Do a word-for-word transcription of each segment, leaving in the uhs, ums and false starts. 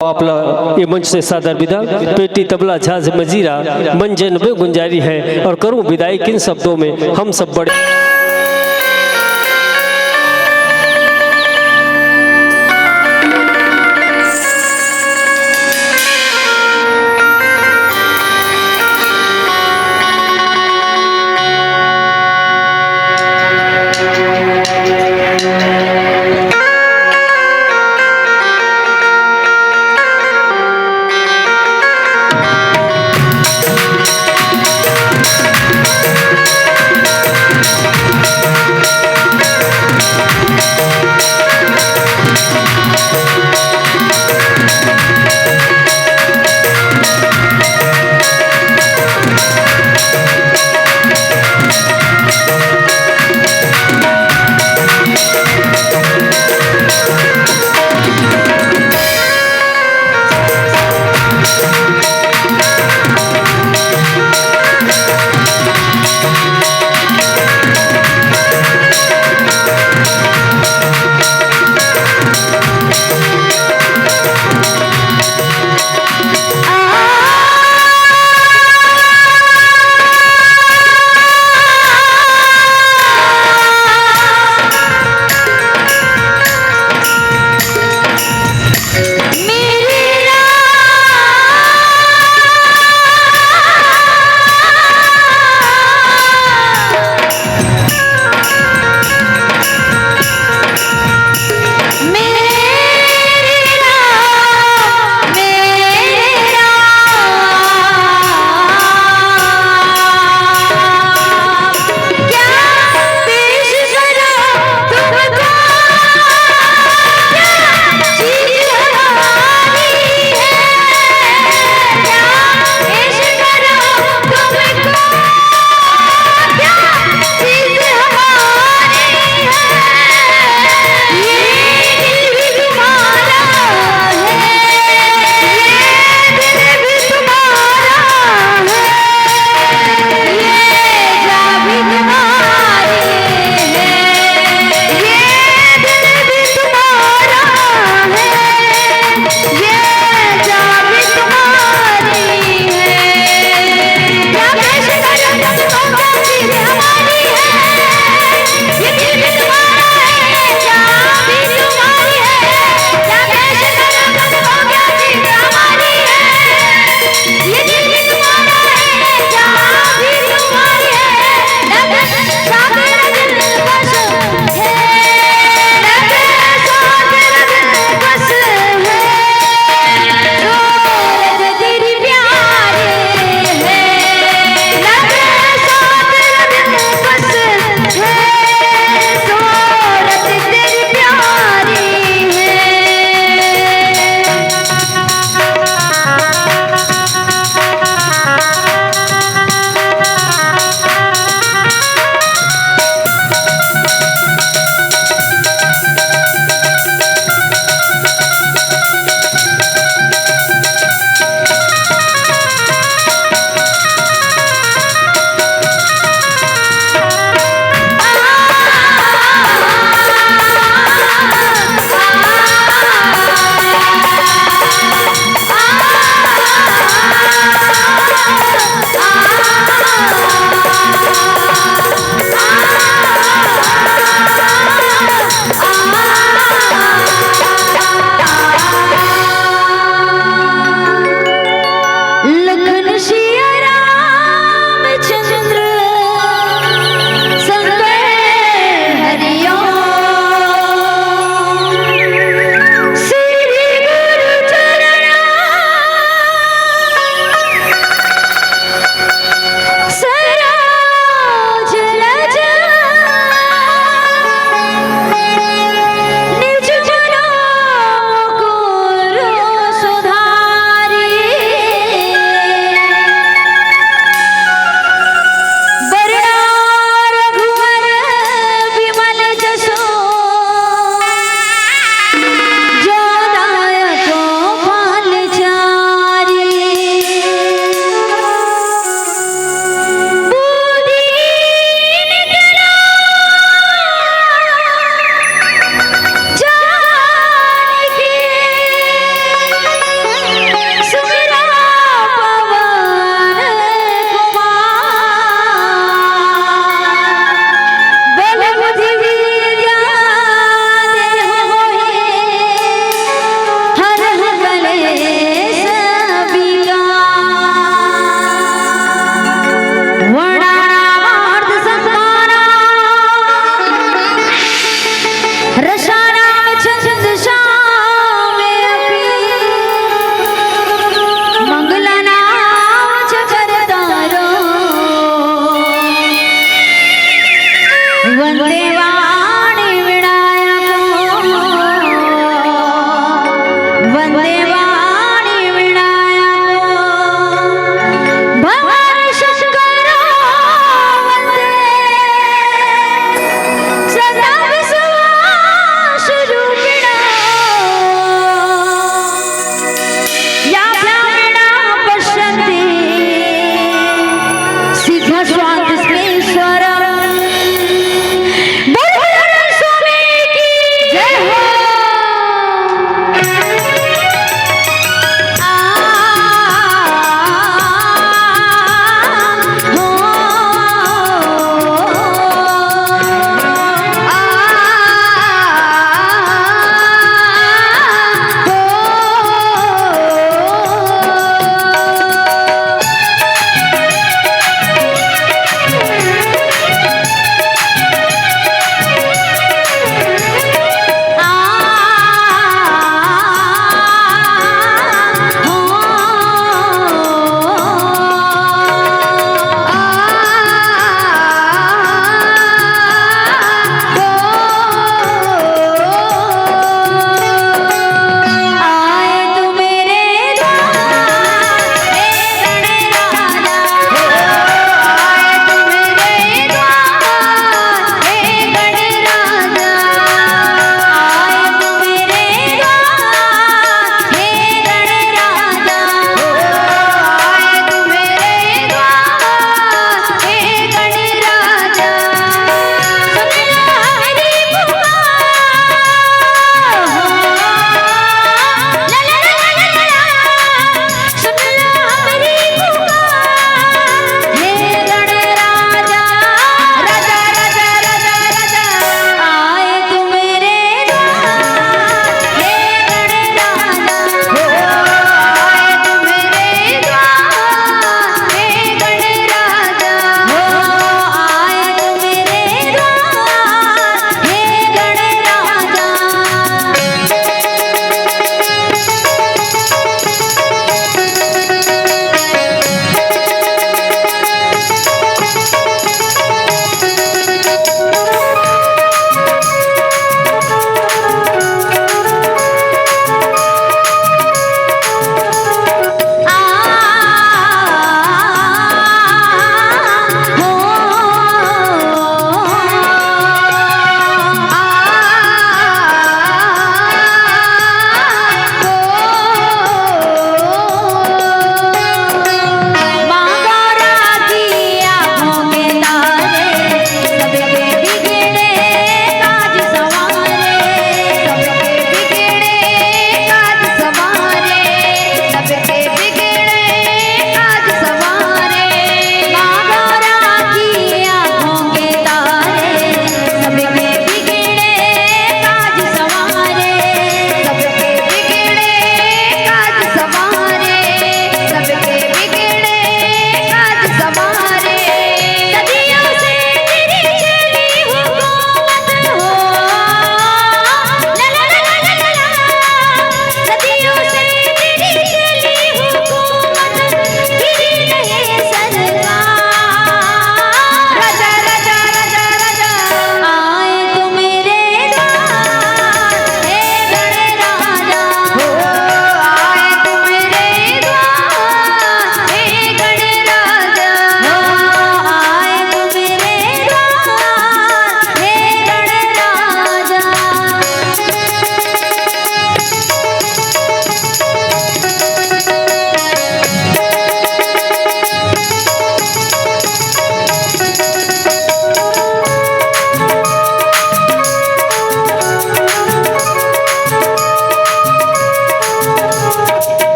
आप ला ये मंच से सादर विदा। पेटी, तबला, झांझ, मजीरा, मंजन में गुंजारी है और करूं विदाई किन शब्दों में, हम सब बड़े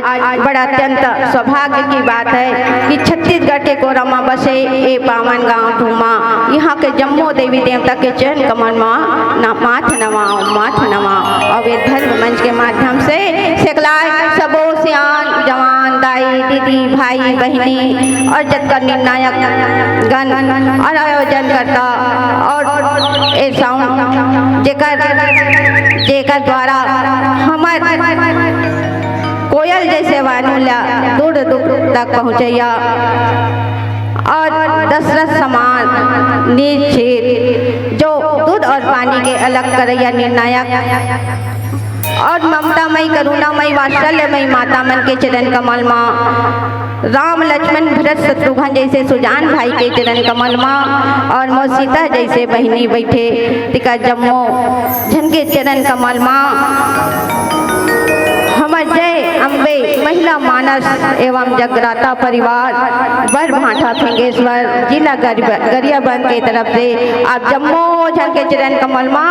आज बड़ा अत्यंत सौभाग्य की बात है कि छत्तीसगढ़ के कोरबा म बसे ए पावन गांव धूमा, यहाँ के जम्मो देवी देवता के चरण कमल म ना-, माथ नवाओ, माथ नवाओ। और ये धर्म मंच के माध्यम से सकलाय सबो सियान, जवान, दाई, दीदी, भाई, बहिनी और जतका निर्णायक गण और आयोजनकर्ता और ए साउंड जेकर, जेकर द्वारा हमर कोयल जैसे वाणी ला दूर दूर तक पहुँचैया और दशरथ समान निज क्षेत्र जो दूध और पानी के अलग करैया निर्णायक और ममतामयी, करुणामयी, वात्सल्यमयी माता मन के चरण कमल मा राम, लक्ष्मण, भरत, शत्रुघ्न जैसे सुजान भाई के चरण कमल मा और मोर सीता जैसे बहिनी बैठे, तेकर जम्मो झन के चरण कमल मा हमर जय अम्बे महिला मानस एवं जगराता परिवार बर भाठा फिंगेश्वर जिला गरिब-, गरियाबंद के तरफ से आप जम्मो झन के चरण कमल मा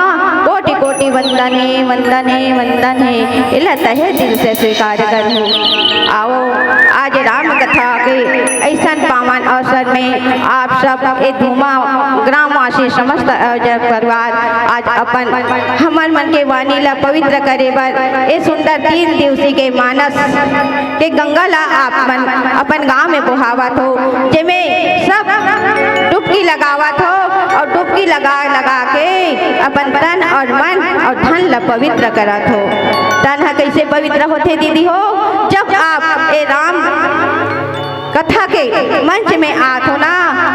कोटि कोटि वंदन हे, वंदन हे, वंदन हे। एला तहे दिल से स्वीकार करहूँ। आओ, आज राम कथा के ऐसन पावन अवसर में आप सब ए धूमा ग्रामवासी समस्त आयोजक परिवार आज अपन हमर मन के वाणी ला पवित्र करे बर ए सुंदर तीन दिवसीय के मानस के गंगा ला आप मन अपन गांव में बोहावत हो, जेमे सब डुबकी लगावत हो और डुबकी लगा लगा के अपन तन और मन और धन ला पवित्र करत हो। तन ह कैसे पवित्र होथे दीदी हो? जब आप ए राम कथा के मंच में आत हो ना,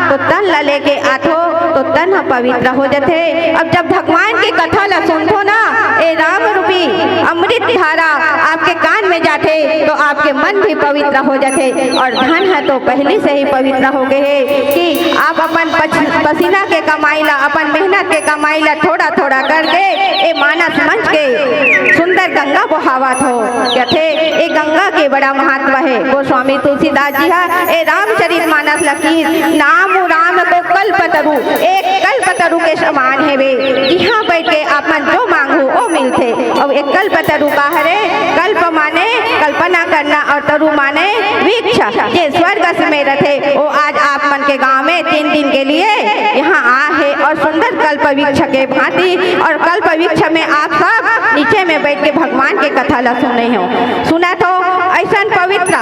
तो तन ला लेके आत हो, तो तन ह पवित्र हो जाथे। अब जब भगवान के कथा ला सुनथो ना, ए राम रूपी अमृत धारा आपके कान में जाथे, तो आपके मन भी पवित्र हो जाथे। और धन ह तो पहले से ही पवित्र हो गए हे कि आप अपन पछ-, पसीना के कमाई ला, अपन मेहनत के कमाई ला थोड़ा थोड़ा करके ए मानस मंच के सुंदर गंगा बोहावत हो। कथे ए गंगा के बड़ा महत्व हे। गोस्वामी तुलसीदास जी हा ए रामचरित मानस ल किहिस, नाम राम को कल्पतरु, एक कल्पतरु के समान हेवे, जिहाँ बैठ के आप मन जो मांगहू ओ मिलथे। अउ एक कल्पतरु का हरे? कल्प माने कल्पना करना और तरु माने वृक्ष, जे स्वर्ग में रथे, ओ आज आप मन के गांव में तीन दिन के लिए यहाँ आ हे और सुंदर कल्प वृक्ष के भांति और कल्प वृक्ष में आप सब नीचे में बैठ के भगवान के कथा ला सुने हो, सुनत हो। ऐसन पवित्र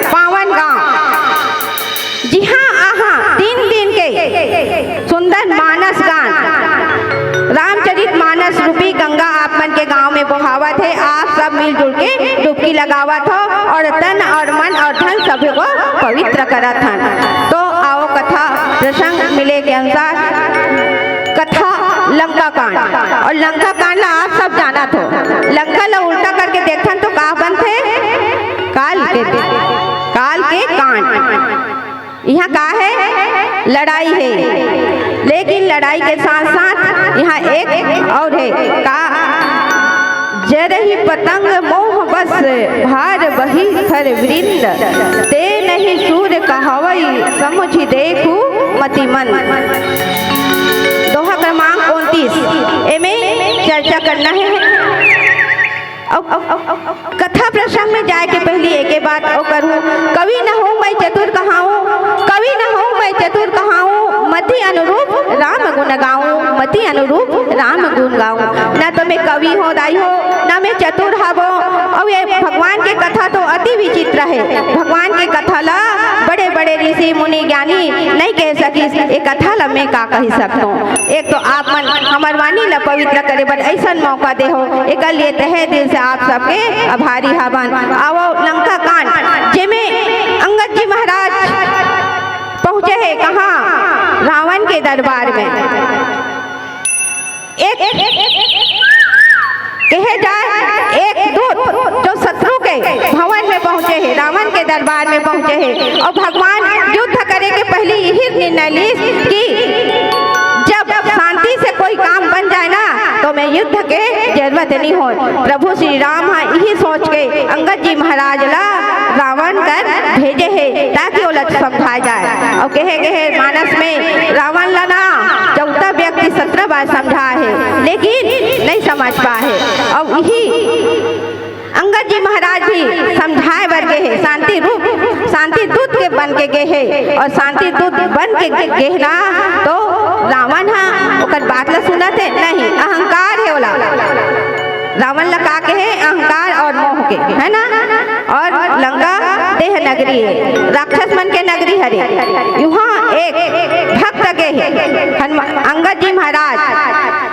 पावन गांव, जिहाँ आहाँ तीन दिन के सुंदर मानस गान, रामचरित मानस रूपी गंगा आप मन के गांव में बोहावत हे। आप सब मिलजुल के डुबकी लगावत हो और तन और मन और धन सभी को पवित्र करत हन। तो आओ, कथा प्रसंग मिले के अनुसार कथा लंका कांड, और लंका कांड ला आप सब जानत हो। लंका ला उल्टा करके देखथन तो का बनथे? काल के, काल के कांड। यहाँ का हे? लड़ाई हे, लेकिन लड़ाई के साथ साथ यहाँ एक और हे का? जरहि पतंग मोह बस भार बही खर वृंद, ते नहीं सूर कहावई समुझि देखु मति मंद। दोहा क्रमांक उनतीस, एमे चर्चा करना हे। अउ, अउ, अउ, अउ, अउ, कथा प्रसंग में जाए के पहली एके बात अउ करहूँ, कवि न हूँ मैं चतुर कहाऊँ, कवि न हूँ मैं चतुर कहाऊँ, मति अनुरूप राम गुण गाऊँ, मति अनुरूप राम गुण गाऊँ। ना तो मैं कवि हो दाई हो, ना मैं चतुर हवो। अउ ये भगवान के कथा तो अति विचित्र हे। भगवान के कथा ला बड़े बड़े ऋषि मुनि ज्ञानी नहीं कह सकिस, ये कथा ला मैं का कहि सकथों। एक तो आप मन हमर वाणी ला पवित्र करे बर ऐसन मौका दे हो, एकर लिए तहे दिल से आप सबके आभारी हवन। आवो लंका कांड, जेमे अंगद जी महाराज पहुँचे हे कहाँ? रावण के दरबार में। एक, कहे जाए, एक दूत जो शत्रु के भवन में पहुँचे हे, रावण के दरबार में पहुँचे हे, और भगवान युद्ध करे के पहली यही निर्णय लीस कि जब शांति से कोई काम बन जाए ना, तो मैं युद्ध के जरूरत नहीं हो। प्रभु श्री राम हा यही सोच के अंगद जी महाराज ला रावण कर भेजे हे, ताकि ओला समझाए जाए। और कहे गए हे मानस में, रावण ला ना चौदह व्यक्ति सत्रह बार समझा हे, लेकिन नहीं समझ पा हे। और यही अंगद जी महाराज भी समझाए बर गे हे, शांति रूप, शांति दूत के बन के गे हे, और शांति दूत बन के गे हे ना, तो रावण हा ओकर बात ला सुनत हे नहीं, अहंकार हे ओला। रावण ला का कहे? अहंकार और मोह के, है ना? और लंका देह नगरी हे, राक्षस मन के नगरी हरे। उहाँ एक भक्त गे हे, हनुमा-, अंगद जी महाराज।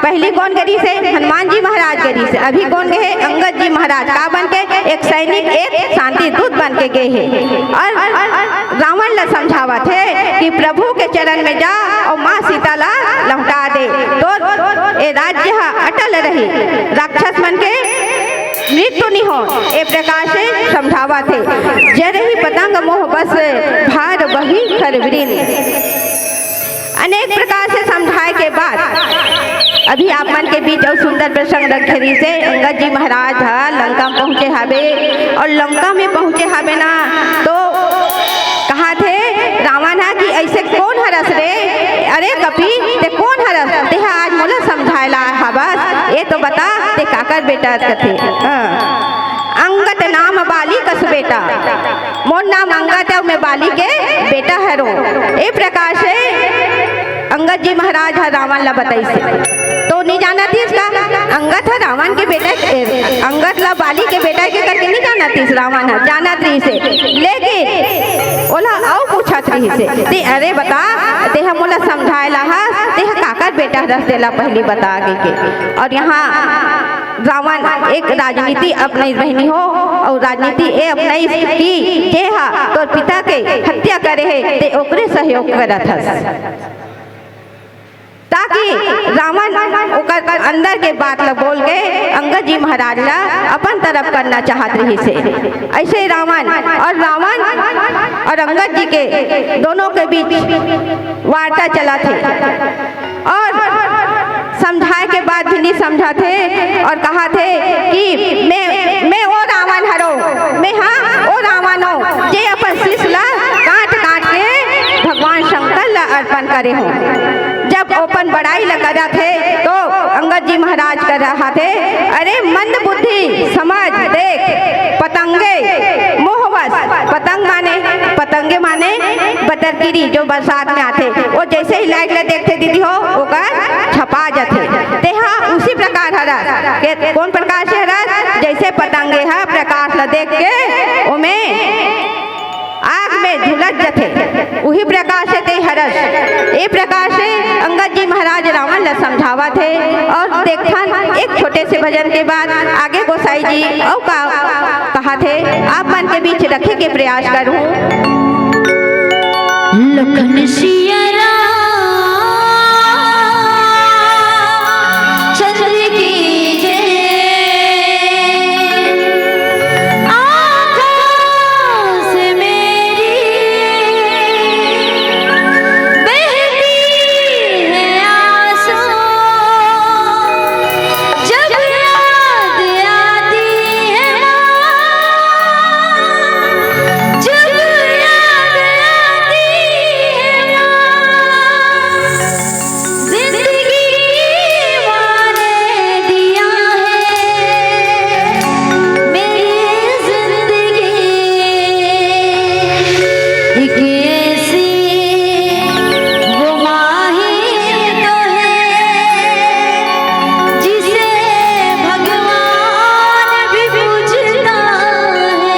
पहली कोन गे रिहिसे? हनुमान जी महाराज गे रिहिसे। अभी कोन गे हे? अंगद जी महाराज। का बन के? एक सैनिक, एक शांति दूत बन के गे हे। और रावण ला समझावत हे कि प्रभु के चरण में जा और माँ सीता ला लौटा दे, तो ए राज्य हा अटल रही, राक्षस मन के मृत्यु नहीं हो। ए प्रकार से समझावत हे। जरहि पतंग मोह बस, भार बही खर वृंद। अनेक प्रकार से समझाए के बाद अभी आप मन के बीच अउ सुंदर प्रसंग रखे रिहिसे। अंगद जी महाराज ह लंका में पहुंचे हाबे, और लंका में पहुंचे हाबे ना, तो कहाथे रावण ह कि ऐसे कोन हरस रे? अरे कपि, ते कोन हरस? तेहा आज मोला समझाए ला हाबस, ये तो बता, ते काकर बेटा कथे? हाँ। अंगद नाम बाली कस बेटा, मोर नाम अंगद हे, मैं बाली के बेटा हरों। ए प्रकार से अंगद जी महाराज ह रावण ला बताइसे। तो नहीं जानत रिहिस का? अंगद ह रावण के बेटा, ए, अंगद ला बाली के बेटा के करके नहीं जानत रिहिस रावण ह, जानत रिहिसे। लेकिन ओला अउ पूछत रिहिसे, ते अरे बता, तेहा मोला समझाए ला हस, तेहा काकर बेटा हरस, तेला पहली बता के, के। और यहाँ रावण एक राजनीति अपनाइस बहिनी हो, और राजनीति ए अपनाइस कि जे हा तोर पिता के हत्या करे हे, ते ओकरे सहयोग करत हस। ताकि रावण ओकर अंदर के बात ल बोल के अंगद जी महाराज ला अपन तरफ करना चाहत रिहिसे। ऐसे रावण और रावण और अंगद जी के दोनों के बीच वार्ता चलत हे। और समझाए के बाद भी नहीं समझत हे और कहत हे कि मैं, मैं ओ रावण हरों, मैं हाँ ओ रावण हों, जे अपन शीश ला काट काट के भगवान शंकर ला अर्पण करे हों। जब अपन बड़ाई ला करत हे तो अंगद जी महाराज कहत हे, अरे मंद बुद्धि, समझ, देख, पतंगे मोहवश, पतंग माने, पतंगे माने बदरगिरी जो बरसात में आथे, वो जैसे ही light ला देखथे दीदी हो, ओकर छपा जाथे। तेहा उसी प्रकार हरस, के कोन प्रकार से हरस? जैसे पतंगे ह प्रकाश ला देख के ओमे आग में झुलस जथे, उही प्रकार से ते हरस। ए प्रकार से अंगद जी महाराज रावण ला समझावत हे। और देखथन एक छोटे से भजन के बाद आगे गोसाई जी अउ का कहाथे, आप मन के बीच रखे के प्रयास करूं। लखन सिया रामचंद्र की जय। आंखों से मेरी बहती है आंसू, जब याद आती है माँ, जब याद आती है माँ। जिंदगी माने दिया है, मेरी जिंदगी एक ऐसी वो माँ ही तो है, जिसे भगवान भी पूजता है।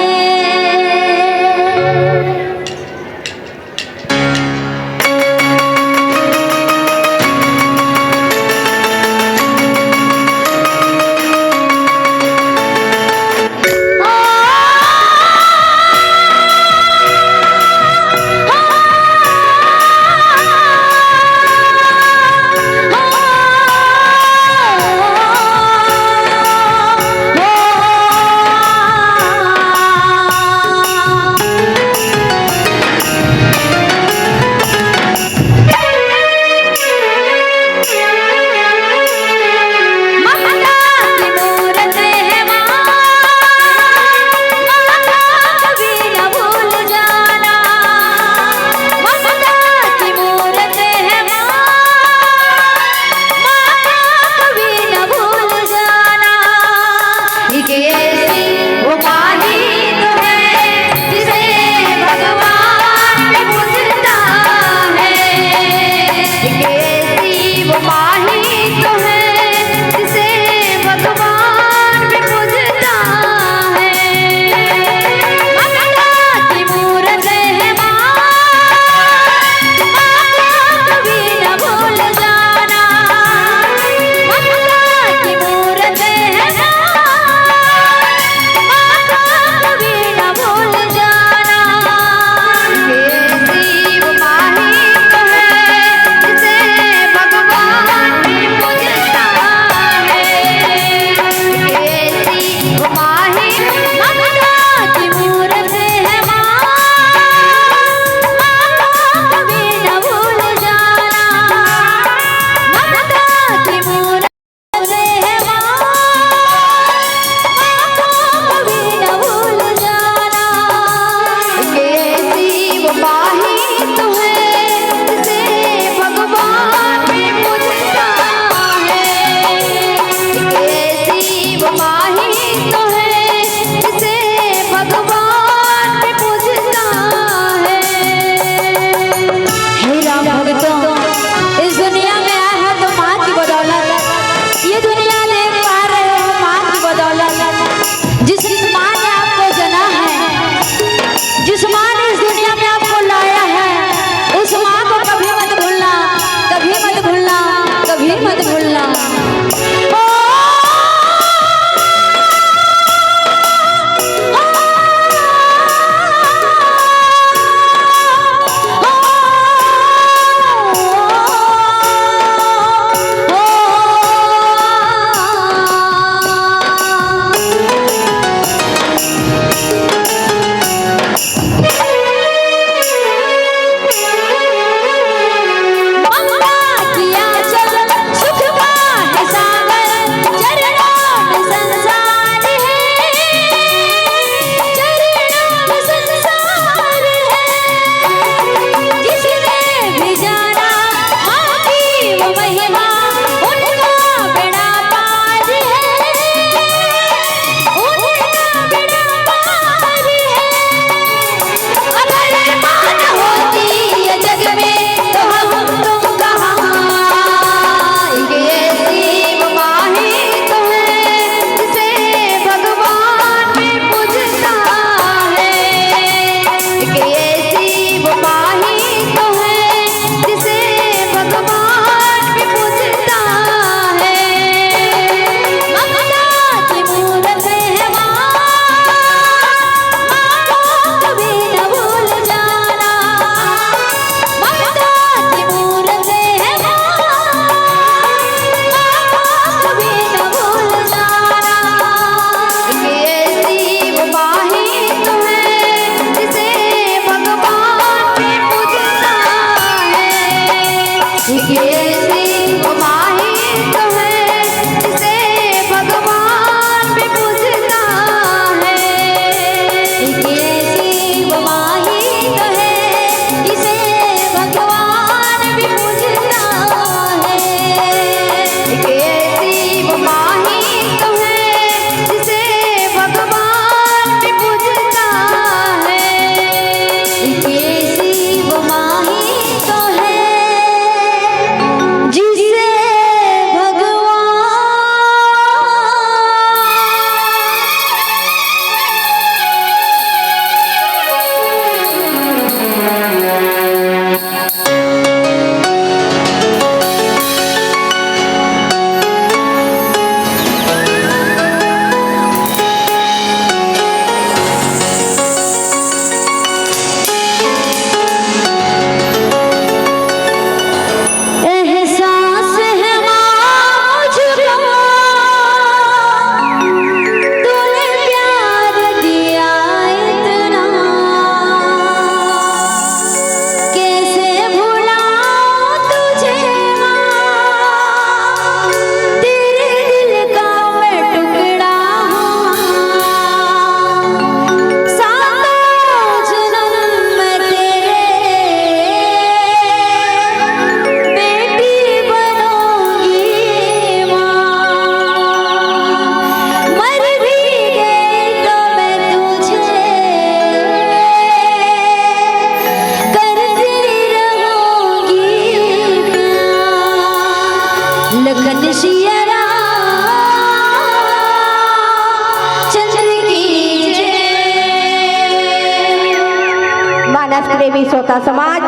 प्रेमी श्रोता समाज,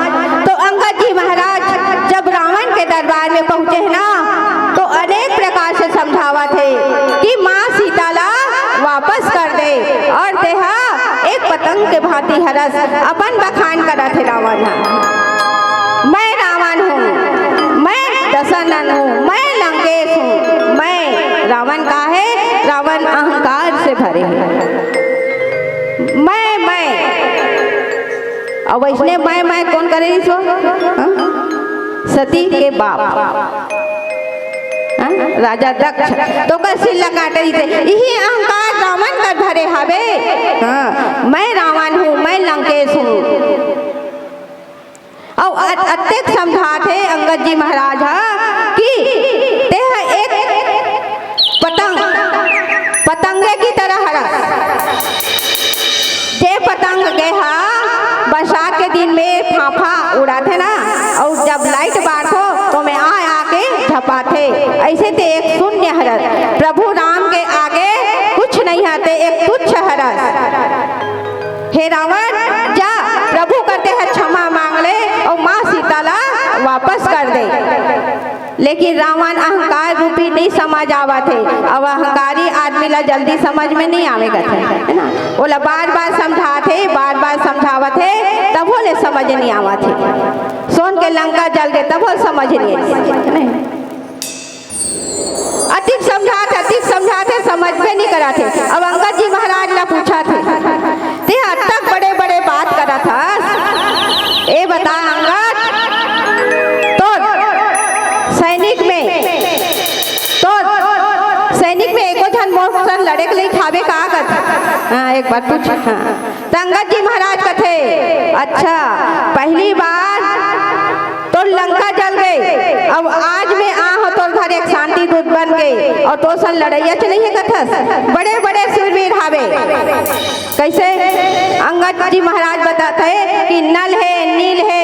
तो अंगद जी महाराज जब रावण के दरबार में पहुंचे हैं ना, तो अनेक प्रकार से समझावत हे कि माँ सीता ला वापस कर दे, और तेहा एक पतंग के भांति हरस। अपन बखान करत हे रावण ह, "मैं रावण हूँ, मैं दशनंद हूँ, मैं लंकेश हूँ।" मैं रावण का है, रावण अहंकार से भरे है। मैं, मैं। अब वैसने मैं, मैं कोन करे रिहिस वो? हाँ? सती के बाप, हाँ? राजा दक्ष, तो ओकर सिर ला काटे रिहिस। इही अहंकार रावण कर भरे हावे। हाँ, मैं रावण हूँ, मैं लंकेश हूँ। अउ अ-, अतेक समझात हे अंगद जी महाराज ह कि तेह एक पतंग, पतंगे की तरह हरस। जे पतंग गे ह बरसात के दिन में फांफा उड़ाथे ना, अउ जब लाइट बारथो तो में आ आके झपाथे, ऐसे ते एक शून्य हरस। प्रभु राम के आगे कुछ नहीं ह, ते एक तुच्छ हरस। हे रावण, जा, प्रभु कर तेह क्षमा मांग ले अउ माँ सीता ला वापस कर दे। लेकिन रावण अहंकार रूपी नहीं समझ आवत हे। अब अहंकारी आदमी ला जल्दी समझ में नहीं आवे कथे, है ना? ओला बार बार समझात हे, बार बार समझावत हे, तभो ले समझ नहीं आवत हे। सोन के लंका जल गे, तभो समझ नहीं आइस। अतिक समझात हे, अतिक समझात हे, समझबे नहीं करत हे। अब अंगद जी महाराज ला पूछत हे, "ते अतक बड़े बड़े बात करत हस, ए बता अंगद, तोर सैनिक में, तोर सैनिक में एको झन मोर सन लड़े के लइक हावे का?" कथे। हाँ, एक बार पूछ। हाँ। त अंगद जी महाराज कथे, "अच्छा, पहली बार तोर लंका जल गे, अब आज में आ हो तोर घर एक शांति दूत बन के, अउ तोर सन लड़इया च नहीं हे कथस, बड़े बड़े शूरवीर हावे।" कैसे? अंगद जी महाराज बताथे कि नल हे, नील हे,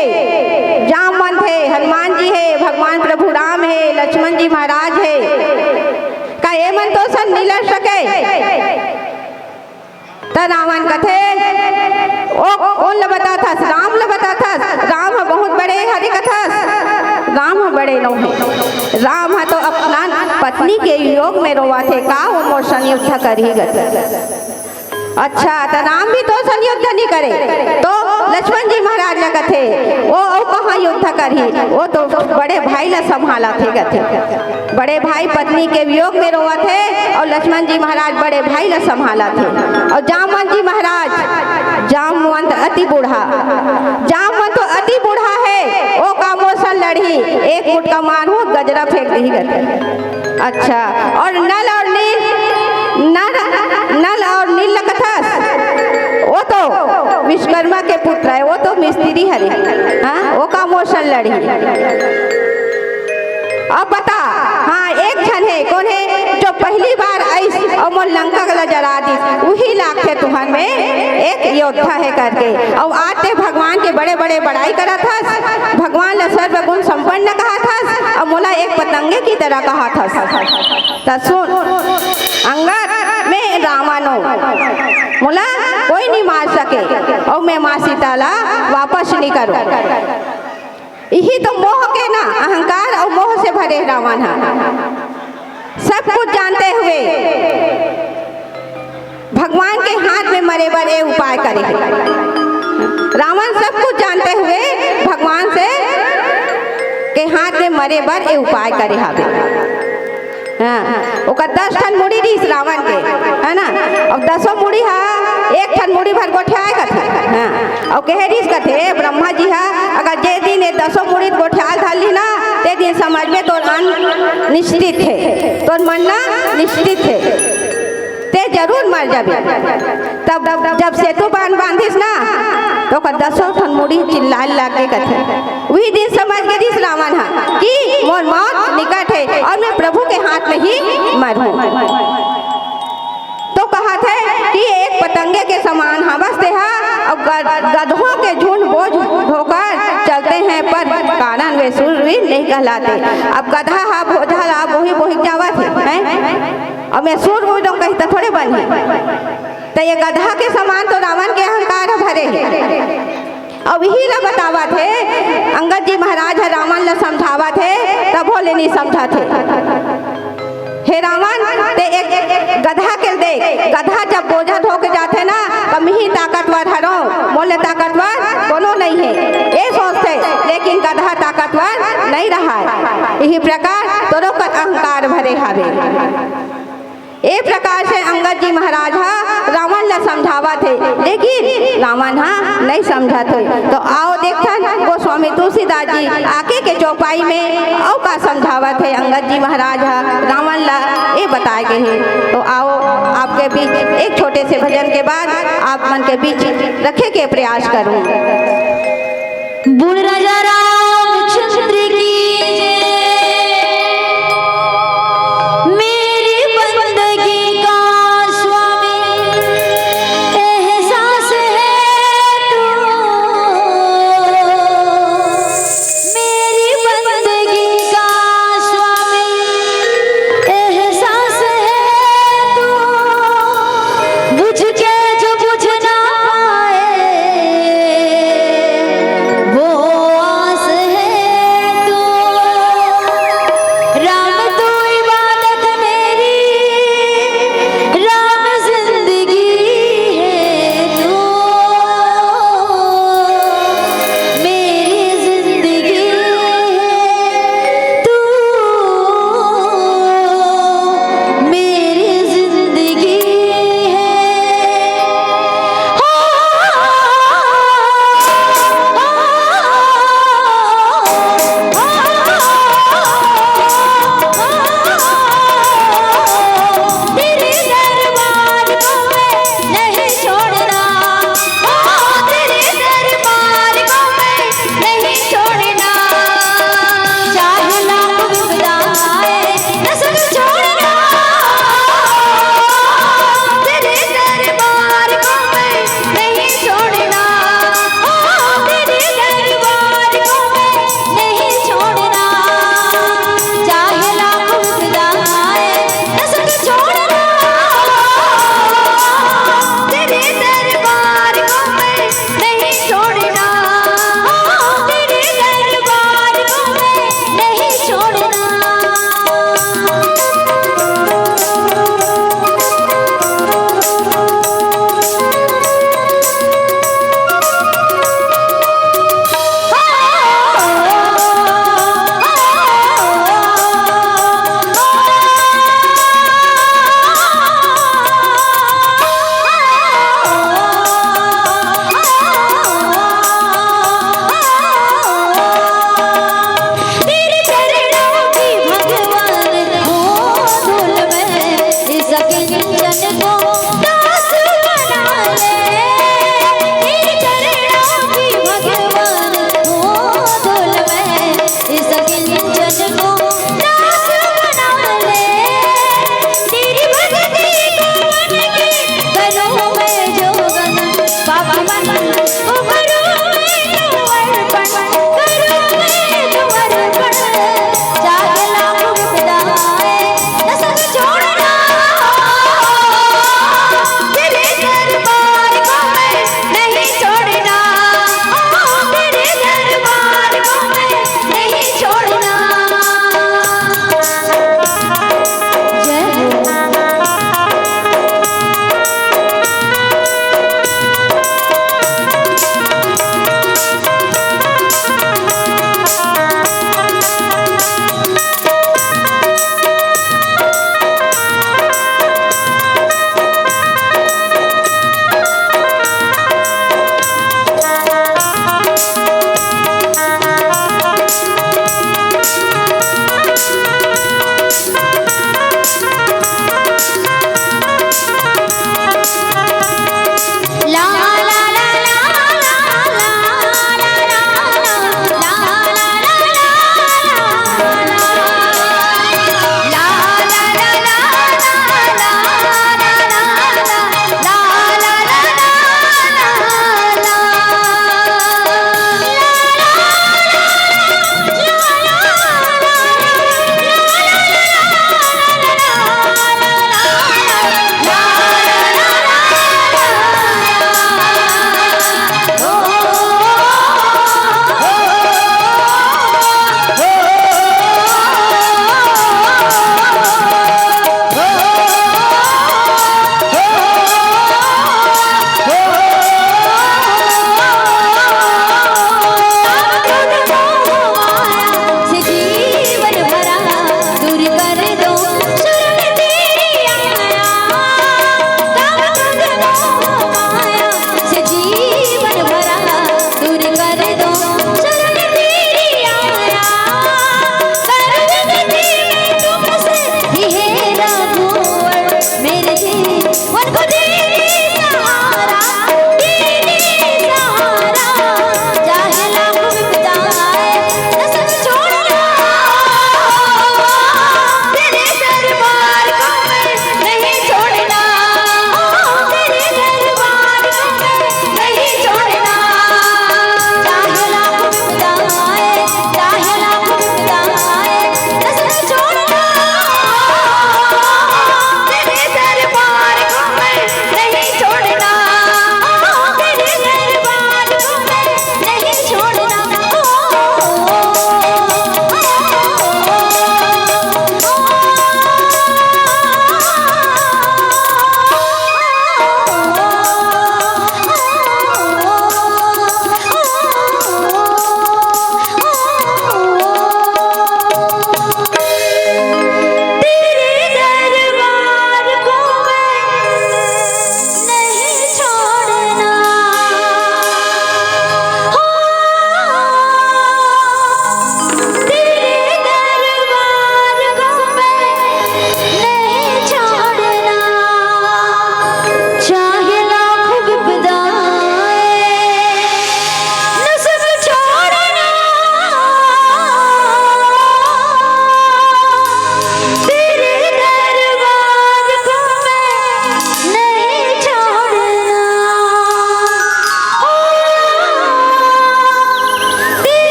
जामवंत हे, हनुमान जी हे, भगवान प्रभु राम हे, लक्ष्मण जी महाराज हे, का एमन तोर सन नहीं लड़ सके? त रावण कथे, "ओ, कोन ल बताथस? राम ल बताथस? राम ह बहुत बड़े हरे कथस? राम ह बड़े नोहे। राम ह तो अपना पत्नी के वियोग में रोवत हे, का ओ मोर संग युद्ध करही?" कथे। अच्छा, त राम भी तोर संग युद्ध नहीं करे, तो लक्ष्मण जी महाराज ल कथे, "ओ, ओ कहाँ युद्ध करही? ओ तो बड़े भाई ल संभालत हे," कथे। बड़े भाई पत्नी के वियोग में रोवत हे अउ लक्ष्मण जी महाराज बड़े भाई ला संभालत हे। अउ जामवंत जी महाराज, जामवंत अति बूढ़ा, जामवंत तो अति बूढ़ा हे, ओ का मोर सन लड़ही, एक मुटका मारहूँ, गजरा फेंक दिही कथे। अच्छा, अउ नल अउ नील, नल, नल अउ नील ल कथस, ओ तो विश्वकर्मा के पुत्र हे, ओ तो मिस्त्री हरे, हाँ, ओ का मोर सन लड़ही। अब बता, हाँ, एक झन हे, कोन हे, जो पहली बार आइस अउ मोर लंका ला जरा दिस, उही लागथे तुहन में एक योद्धा हे करके। अउ आज ते भगवान के बड़े-बड़े बड़ाई करत हस, भगवान ला सर्वगुण संपन्न कहत हस, अउ मोला एक पतंगे की तरह कहत हस। त सुन, अंगद, मैं रावण हूँ, मोला कोई नहीं मार सके, अउ मैं माँ सीता ला वापस नहीं करूँ। इही तो मोह के ना, अहंकार अउ मोह से भरे रावण ह। सब कुछ जानते हुए भगवान के हाथ में मरे बर ए उपाय करे हे। रावण सब कुछ जानते हुए भगवान से के हाथ में मरे बर ए उपाय करे हावे। हाँ, ओकर दस ठन मुड़ी रहिस रावण के, है ना? अब दसों मुड़ी हा एक ठन मुड़ी भर गोठियाए कथे। हाँ, अउ कहे रहिस कथे, ब्रह्मा जी हा, "अगर जे दिन ये दसों मुड़ी गोठियाल धर ली ना, ते दिन समझ में तोर अंत निश्चित हे, तोर मरना निश्चित हे, ते जरूर मर जाबे।" तब जब सेतु बांध बांधिस ना, तो ओकर दसों ठन मुड़ी चिल्लाए लागे कथे। उही दिन समझ गे रिहिस रावण ह कि मोर मौत निकट हे अउ मैं प्रभु के हाथ में ही मरहूं। तो कहत हे कि एक पतंगे के समान हवस तेहा, अउ गध-, गधों के झुंड बोझ ढोकर चलते हैं, पर कारण वे शूरवीर नहीं कहलाते। अब गधा हा बोझा ला बोही बोही जावत हे, हैं? अउ मैं शूरवीर हूं कही त थोड़े बनही। त ये गधा के समान तो रावण के अहंकार ह भरे हे। अउ इही ला बतावत हे, अंगद जी महाराज ह रावण ला समझावत हे, तभो ले नइ समझत हे। हे रावण, तें एक गधा के देख, गधा जब बोझा ढो के जाथे ना, त मिही ताकतवर हरों, मोले ताकतवर कोनो नइ हे, ए सोचथे, लेकिन गधा ताकतवर नइ रहय। इही प्रकार तोरो कर अहंकार भरे हावे। ए प्रकार से अंगद जी महाराज ह रावण ला समझावत हे, लेकिन रावण ह नइ समझत हे। तो आओ देखथन, गोस्वामी तुलसीदास जी आके के चौपाई में अउ का समझावत हे अंगद जी महाराज ह रावण ला, ए बताए गे हे। तो आओ आपके बीच एक छोटे से भजन के बाद आप मन के बीच रखे के प्रयास करूं। बोल राजा रामचंद्र की जय। मेरी बंदगी का स्वामी एहसास है तू, मेरी बंदगी का स्वामी एहसास है तू, बुझ के जो बुझ ना पाए वो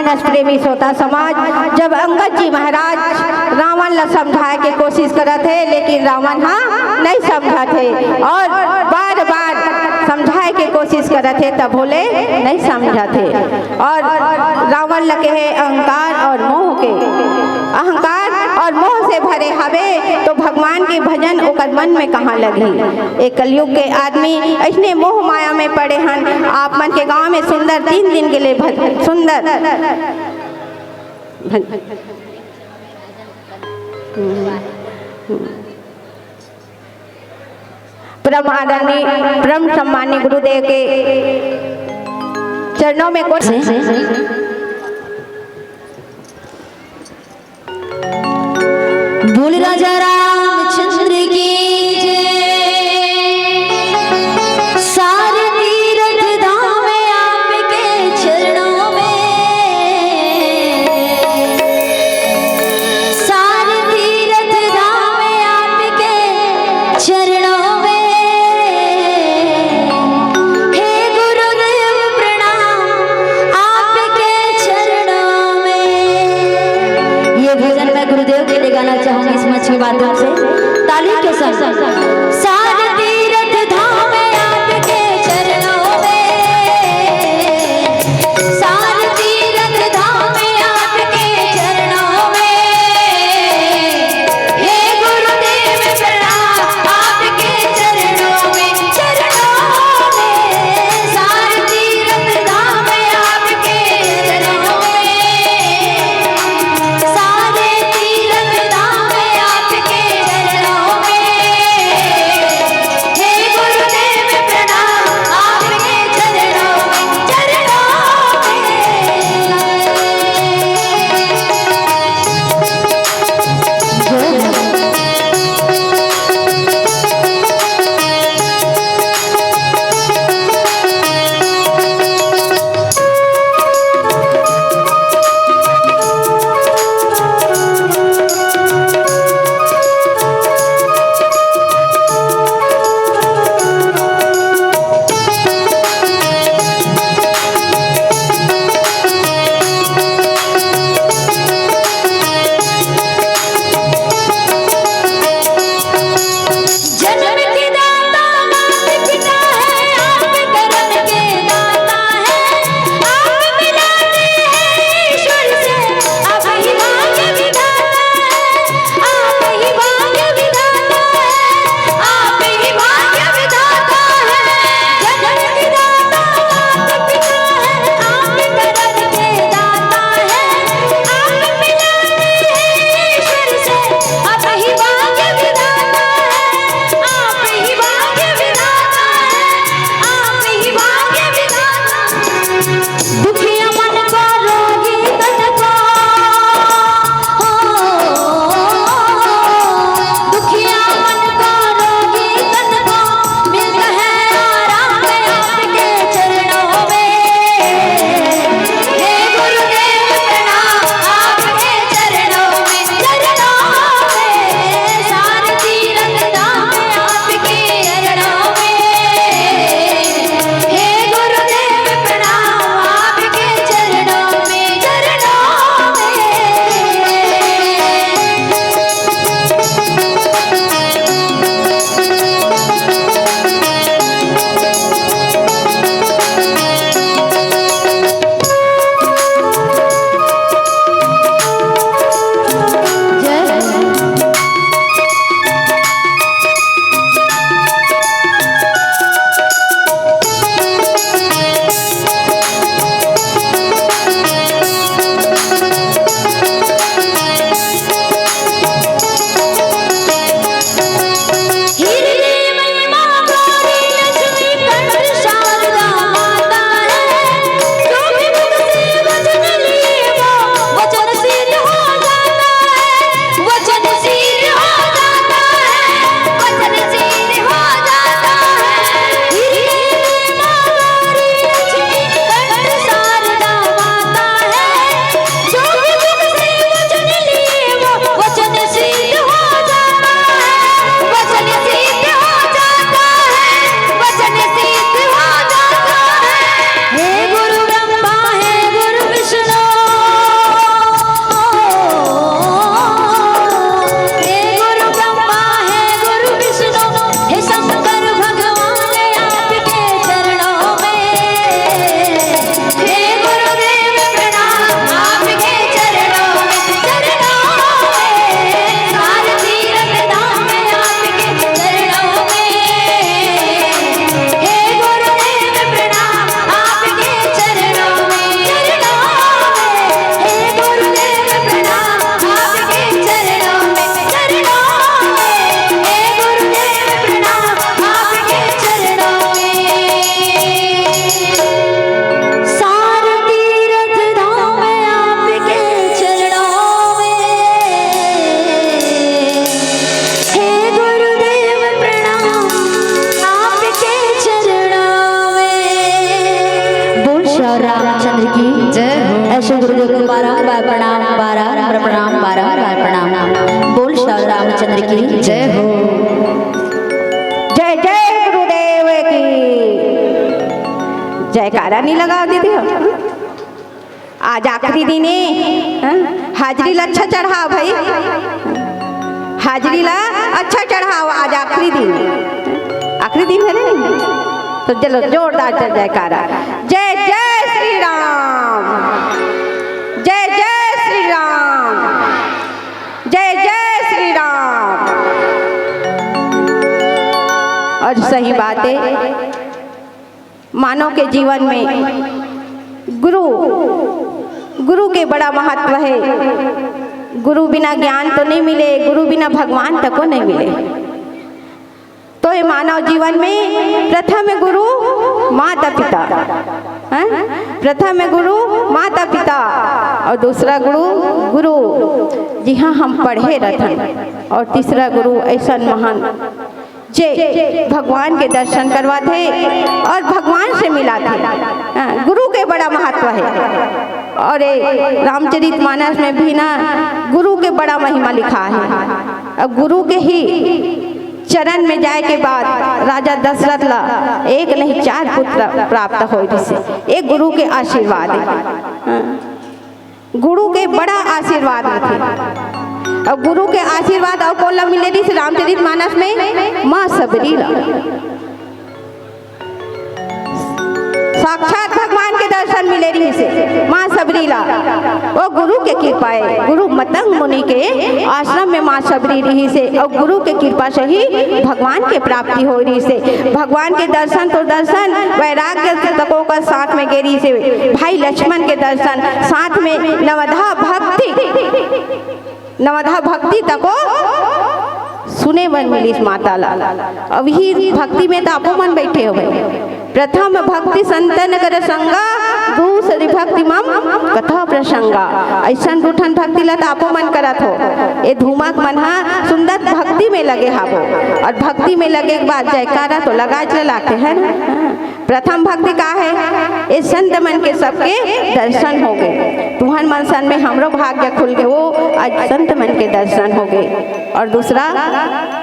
मानस प्रेमी श्रोता समाज, जब अंगद जी महाराज रावण ला समझाए के कोशिश करत हे, लेकिन रावण हा नहीं समझत हे और बार बार समझाए के कोशिश करत हे, तभो ले नहीं समझत हे। और रावण ला कहे अहंकार और मोह के, अहंकार और मोह से भरे हवे तो भगवान के भजन ओकर मन में कहाँ लगही? ए कलयुग के आदमी ऐसने मोह माया में पड़े हन। आप मन के गांव में सुंदर तीन दिन के लिए भज-, सुंदर भज-, परम आदरणीय, परम सम्माननीय गुरुदेव के चरणों में कोट बोल राजा रामचंद्र की जय। सारे तीर्थ धाम आपके चरणों में, सारे तीर्थ धाम आपके चरणों में। हे गुरुदेव प्रणाम आपके चरणों में। ये भजन मैं गुरुदेव के लिए गाना चाहूंगी, इस मंच के माध्यम प्रणाम बारंबार, प्रणाम बारंबार, प्रणाम। बोल श्री रामचंद्र की जय हो। जय जय गुरुदेव की। जयकारा नहीं लगा दीदी हो। आज आखिरी दिन है, हाँ? हाजिरी ला अच्छा चढ़ाओ भाई, हाजिरी ला अच्छा चढ़ाओ। आज आखिरी दिन है, आखिरी दिन है ना? तो चलो जोरदार से जयकारा। जय जय श्री राम, जय जय श्री राम, जय जय श्री राम। और सही बात है, मानव के जीवन में गुरु, गुरु के बड़ा महत्व है। गुरु बिना ज्ञान तो नहीं मिले, गुरु बिना भगवान तको नहीं मिले। तो ये मानव जीवन में प्रथम गुरु माता पिता, हैं? प्रथम गुरु माता पिता और दूसरा गुरु गुरु, जिहाँ हम पढ़े रथन, और तीसरा गुरु ऐसन महान जे भगवान के दर्शन करवाथे और भगवान से मिलाथे। हाँ, गुरु के बड़ा महत्व है। और ये रामचरित मानस में भी ना गुरु के बड़ा महिमा लिखा है। अब गुरु के ही चरण में जाए के बाद राजा दशरथ ला एक नहीं चार पुत्र प्राप्त होय रिहिसे। ये गुरु के आशीर्वाद है। हाँ। गुरु के बड़ा आशीर्वाद रथे। अउ गुरु के आशीर्वाद अउ कोन ला मिले रिहिसे रामचरित मानस में? माँ शबरी ला। साक्षात भगवान के दर्शन मिले रिहिसे माँ शबरी ला। वो गुरु के कृपा है। गुरु मतंग मुनि के आश्रम में माँ शबरी रिहिसे। अउ गुरु के कृपा से ही भगवान के प्राप्ति होय रिहिसे। भगवान के दर्शन तो दर्शन, वैराग्य तको का साथ में गे रिहिसे। भाई लक्ष्मण के दर्शन, साथ में नवधा भक्ति, नवधा भक्ति तको सुने बर मिलिस माता ला। अब ही भक्ति में तो आपो मन बैठे हो भाई। प्रथम भक्ति संतन कर संगा, दूसरी भक्ति मम कथा प्रसंगा। ऐसन दू ठन भक्ति ला तो आपो मन करत हो। ये धूमक मन हा सुंदर भक्ति में लगे हाबो, और भक्ति में लगे के बाद जयकारा तो लगाए च लागथे, है ना? हाँ। प्रथम भक्ति का है? ये संत मन के सबके दर्शन हो गए। तुहन मन सन में हमरो भाग्य खुल गए, वो आज संत मन के दर्शन हो गए। और दूसरा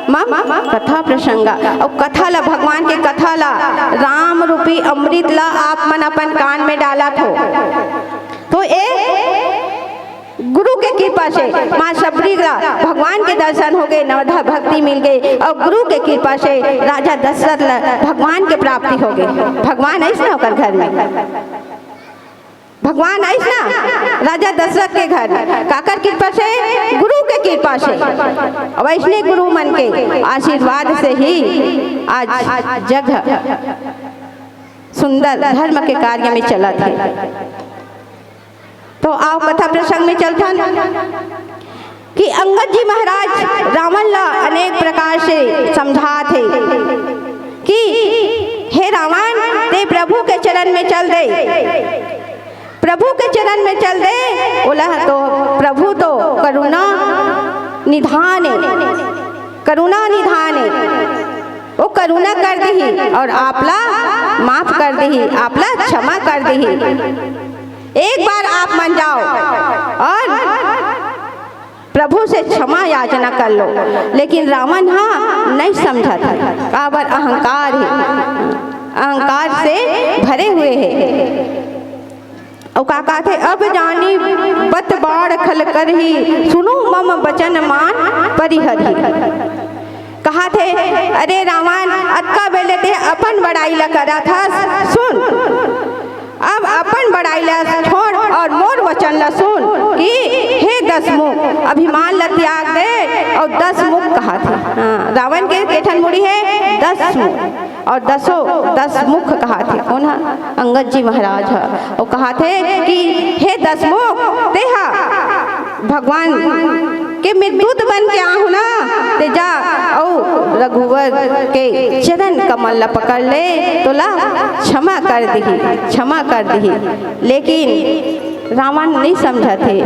मम कथा प्रसंगा, और कथा ला, भगवान के कथा ला राम रूपी अमृत ला आप मन अपन कान में डालत हो, तो ए गुरु के कृपा से माँ शबरी ला भगवान के दर्शन हो गए, नवधा भक्ति मिल गए, और गुरु के कृपा से राजा दशरथ ला भगवान के प्राप्ति हो गए। भगवान आइस ना ओकर घर में, भगवान आइस ना राजा दशरथ के घर में। काकर कृपा से? गुरु के कृपा से। और वैसने गुरु मन के आशीर्वाद से ही आज जग सुंदर धर्म के कार्य में चलत है। तो आओ कथा प्रसंग में चलथन कि अंगद जी महाराज रावण ला अनेक प्रकार से समझात हे कि हे रावण, ते प्रभु के चरण में चल दे, प्रभु के चरण में चल दे। ओला तो प्रभु तो करुणा निधान है, करुणा निधान है, वो करुणा कर दिही और आपला माफ कर दिही, आपला क्षमा कर दिही। एक बार आप मन जाओ और प्रभु से क्षमा याचना कर लो। लेकिन रावण हा नहीं समझत हे, काबर अहंकार है, अहंकार से भरे हुए है। अउ का कहथे, अब जानी बत बाढ़ खल करही, सुनु मम बचन मान परिहरही। कहथे, अरे रावण, अतका बेले ते अपन बड़ाई ला करत हस, सुन, अब अपन बड़ाई ला छोड़ और मोर वचन ला सुन कि हे दस मुख, अभिमान ला त्याग दे और दस मुख कहथे। हाँ, रावण के के ठन मुड़ी है? दस मुख। और दसों दस मुख कहथे। कौन हा? अंगद जी महाराज हा। वो कहथे कि हे दस मुख, तेहा भगवान के मेघदूत बन के आहू ना, ते जा अउ रघुवर के चरण कमल ला पकड़ ले, तोला क्षमा कर दिही, क्षमा कर दिही। लेकिन रावण नहीं समझत हे।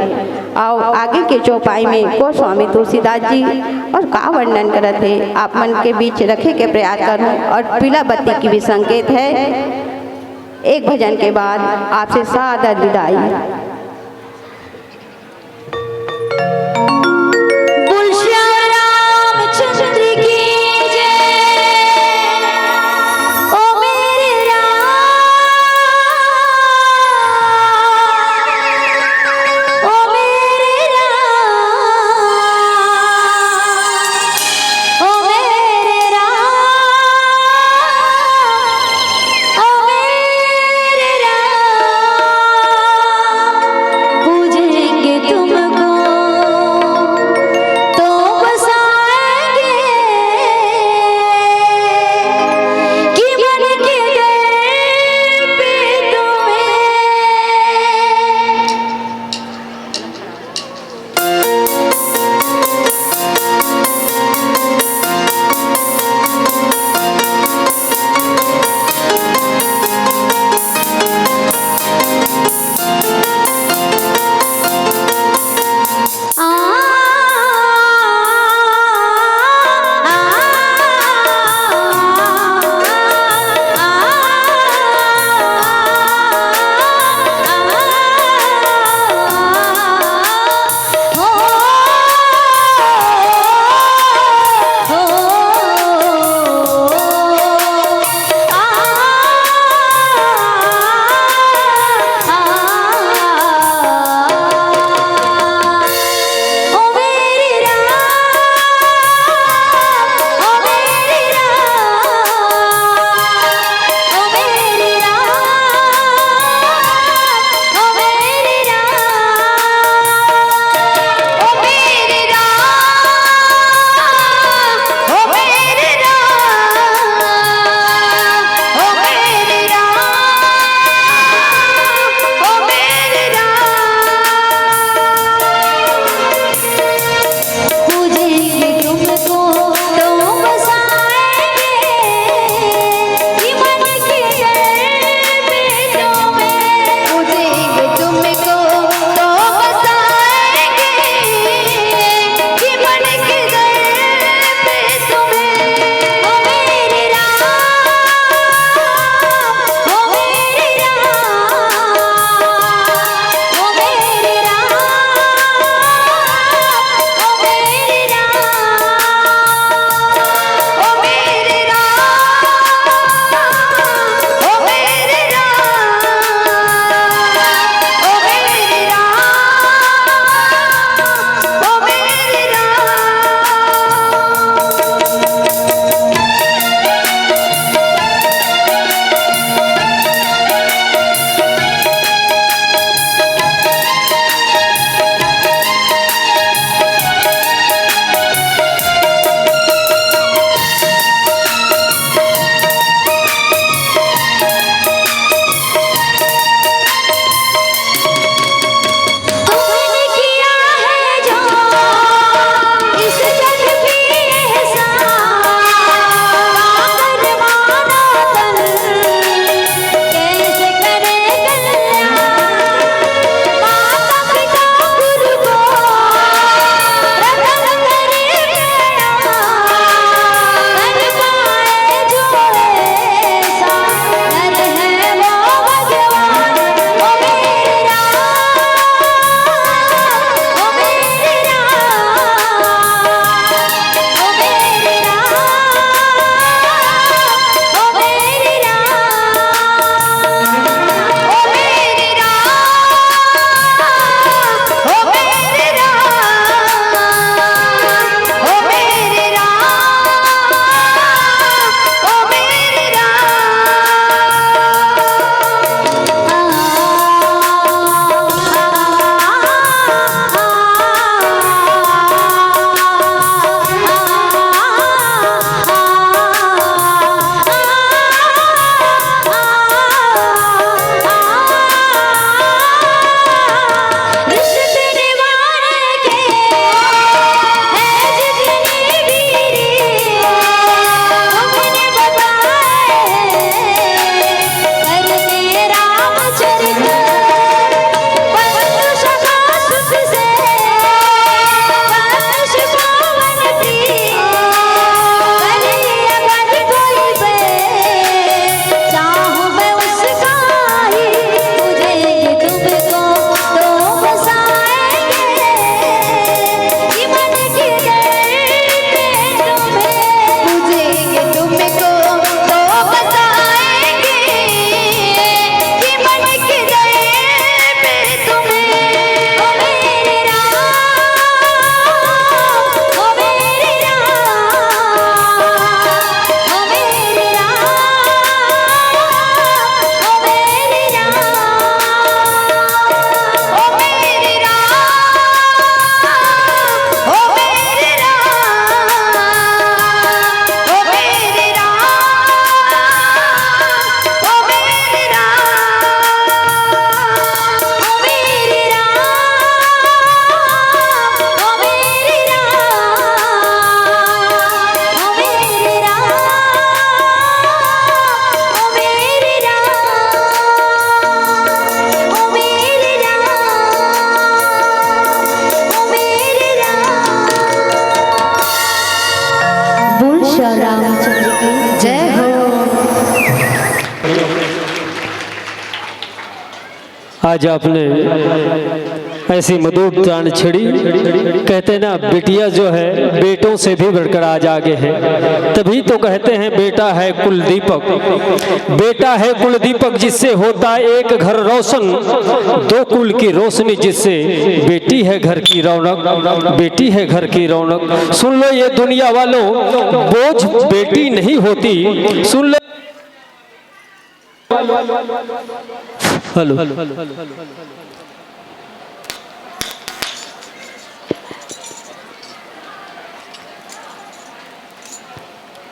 अउ आगे के चौपाई में गोस्वामी तुलसीदास जी और का वर्णन करत हे, आप मन के बीच रखे के प्रयास करूं। और पीला बत्ती की भी संकेत है। एक भजन के बाद आपसे सादर विदाई। आज आपने ऐसी मधुर तान छेड़ी। कहते ना, बिटिया जो है बेटों से भी बढ़कर आज आगे है। तभी तो कहते हैं, बेटा है कुल दीपक, बेटा है कुल दीपक, जिससे होता एक घर रोशन, दो कुल की रोशनी जिससे, बेटी है घर की रौनक, बेटी है घर की रौनक। सुन लो ये दुनिया वालों, बोझ बेटी नहीं होती। सुन लो। हेलो।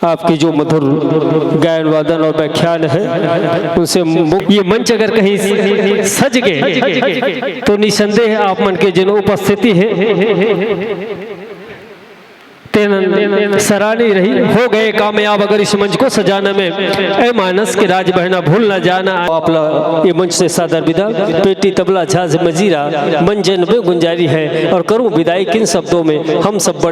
आपकी जो मधुर गायन वादन और व्याख्यान है, उनसे मु-, ये मंच अगर कहीं सज गए तो निसंदेह आप मन के जिन उपस्थिति है, तेन सराहनीय रही। हो गए कामयाब अगर इस मंच को सजाने में, ऐ मानस के राज बहना भूल न जाना। आपला ये मंच से सादर विदा। पेटी तबला झांझ मजीरा, मंजन में गुंजारी है, और करूं विदाई किन शब्दों में, हम सब बड़े